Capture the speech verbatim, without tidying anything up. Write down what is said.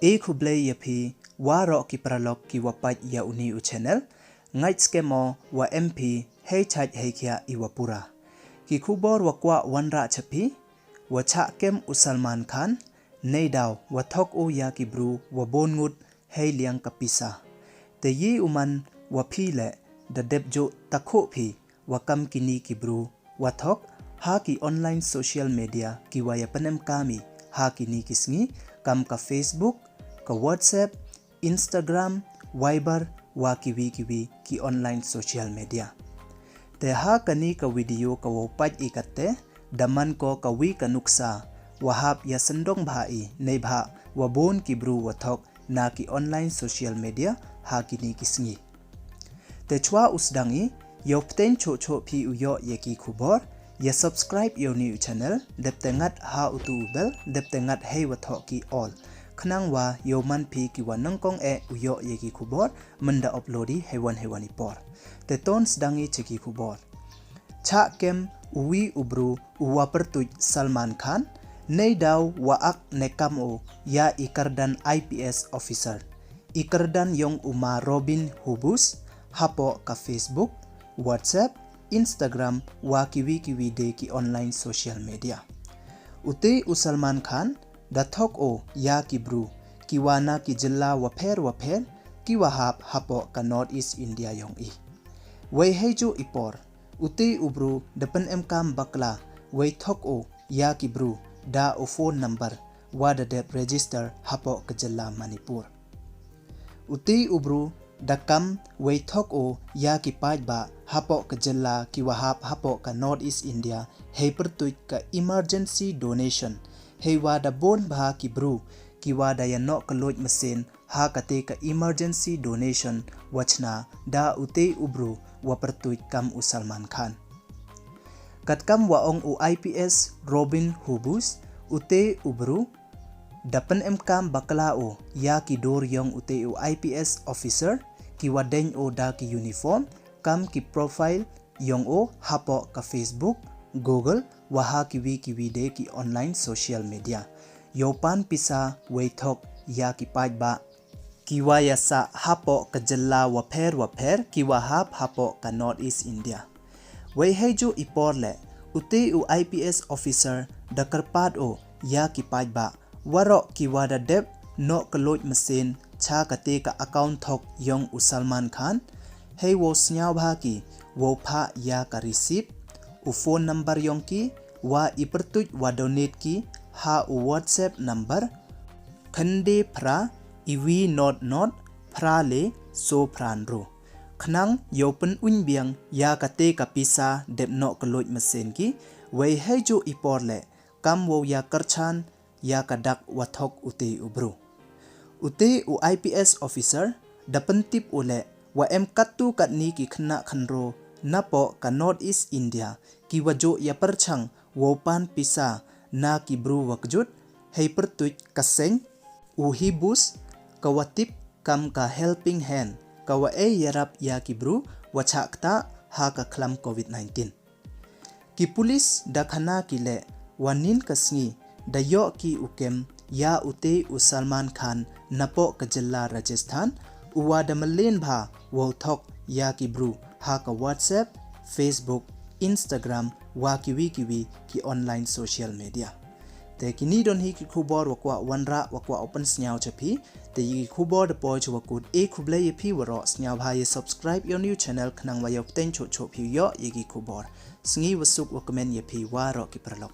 E khublei ya phi waroh ki paralok ki wa pait ya uni u channel. Ngait skhem o wa em phi hei chait hei khiah i wa pura. Ki khubor wa kwah wanrah cha phi, wa chah kem u Salman Khan, neidaw wa thok o ya ki bru wa bun ngut hei liang ka pisa. Te yi u man wa phi le da dep jooh takhuh phi wa kam kini ki bru wa thok ha ki online social media ki wa ya pynemkam i ha kini ki sngi, kam ka Facebook, ka WhatsApp, Instagram, Viber, wa kiwi kiwi ki online social media. Te ha kani ka video ka wow pait i katte, da man ko ka wi ka nuksa wa hap ya syndong bha i, neibhah wa bun ki bru wa thok na ki online social media ha kini ki sngi. Te chwa u sdang i, yow pteng choh choh phi u yoh ya ki khubor, ya subscribe ya uni u channel, dep te ngat ha utu u bell, dep te ngat hei wa thoh ki all. Khnang wa yow man phi ki wa nyngkong e u yoh ya ki khubor, mynda upload i hei wan hei wan i por. Te ton sdang i cha ki khubor. Chah kem u wi u bru u wa pyrtuit Salman Khan, neidaw wa ak ne kam o ya i kyrdan I P S officer. I kyrdan yong u ma Robin Hubus, hapoh ka Facebook, WhatsApp, Instagram, wa kiwi kiwi de ki online social media. Ute u Salman Khan, da thok o ya ki bru ki wa na ki jylla wa pher wa pher, ki wa hap hapoh ka North East India yong i. Wei hei jooh i por, ute u bru da pynemkam bakla wei thok o ya ki bru da u phone number wa da dep register hapoh ka jylla Manipur. Ute u bru da kam wei thok o ya ki paidbah hapoh ka jylla ki wa hap hapoh ka North East India, hei pyrtuit ka emergency donation, hei wa da bun bha ki bru ki wa da ya noh ka luit masin ha kate ka emergency donation wa chna da ute u bru wa pyrtuit kam u Salman Khan. Katkam wa ong u I P S Robin Hubus, ute u bru da pynemkam bakla o ya ki dur yong ute u I P S officer ki wa deng o da ki uniform, kam ki profile yong o hapoh ka Facebook, Google, wa ha kiwi kiwi de ki online social media. Yow pan pisa wei thok ya ki paidbah ki wa ya sah hapoh ka jylla wa pher wa pher ki wa hap hapoh ka North East India. Wei hei jooh i por le, ute u I P S officer da kyrpad o ya ki paidbah waroh ki wa da dep noh ka luit masin cha kate ka account thok yong u Salman Khan, hei wow sniaw bha ki wow phah ya ka receipt, u phone number yong ki, wa i pyrtuit wa donate ki ha u WhatsApp number khyndai phra, iwi not not, phra le, so phra ynru. Khnang yow pynuñ biang ya kate ka pisa dep noh ka luit masin ki, wei hei jooh i por le, kam wow ya kyrchan ya ka dak wa thok ute u bru. Ute u I P S officer da pyntip u le wa em katto katni ki khynnah khynraw napoh ka North East India ki wa jooh ya pyrchang wow pan pisa na ki bru wa kjut, hei pyrtuit ka seng, u Hibus, ka wa tip kam ka Helping Hand, ka wa e yarap ya ki bru wa chah ktah ha ka khlam covid nineteen. Ki pulis da khana ki le wa nin ka sngi da yoh ki u kem ya ute u Salman Khan napoh ka jylla Rajasthan, u wa da mlien bha wow thok ya ki bru ha ka WhatsApp, Facebook, Instagram, wa kiwi kiwi ki online social media. Te kini don hi ki khubor wa kwah wanrah, wa kwah u pynsniaw cha phi. Te ya ki khubor da poi cha wa kut, e khublei ya phi waroh, sniaw bha ya subscribe ya u new channel khnang wa yow pteng choh choh phi u yoh ya ki khubor. Sngi wa suk wa kmen ya phi waroh ki paralok.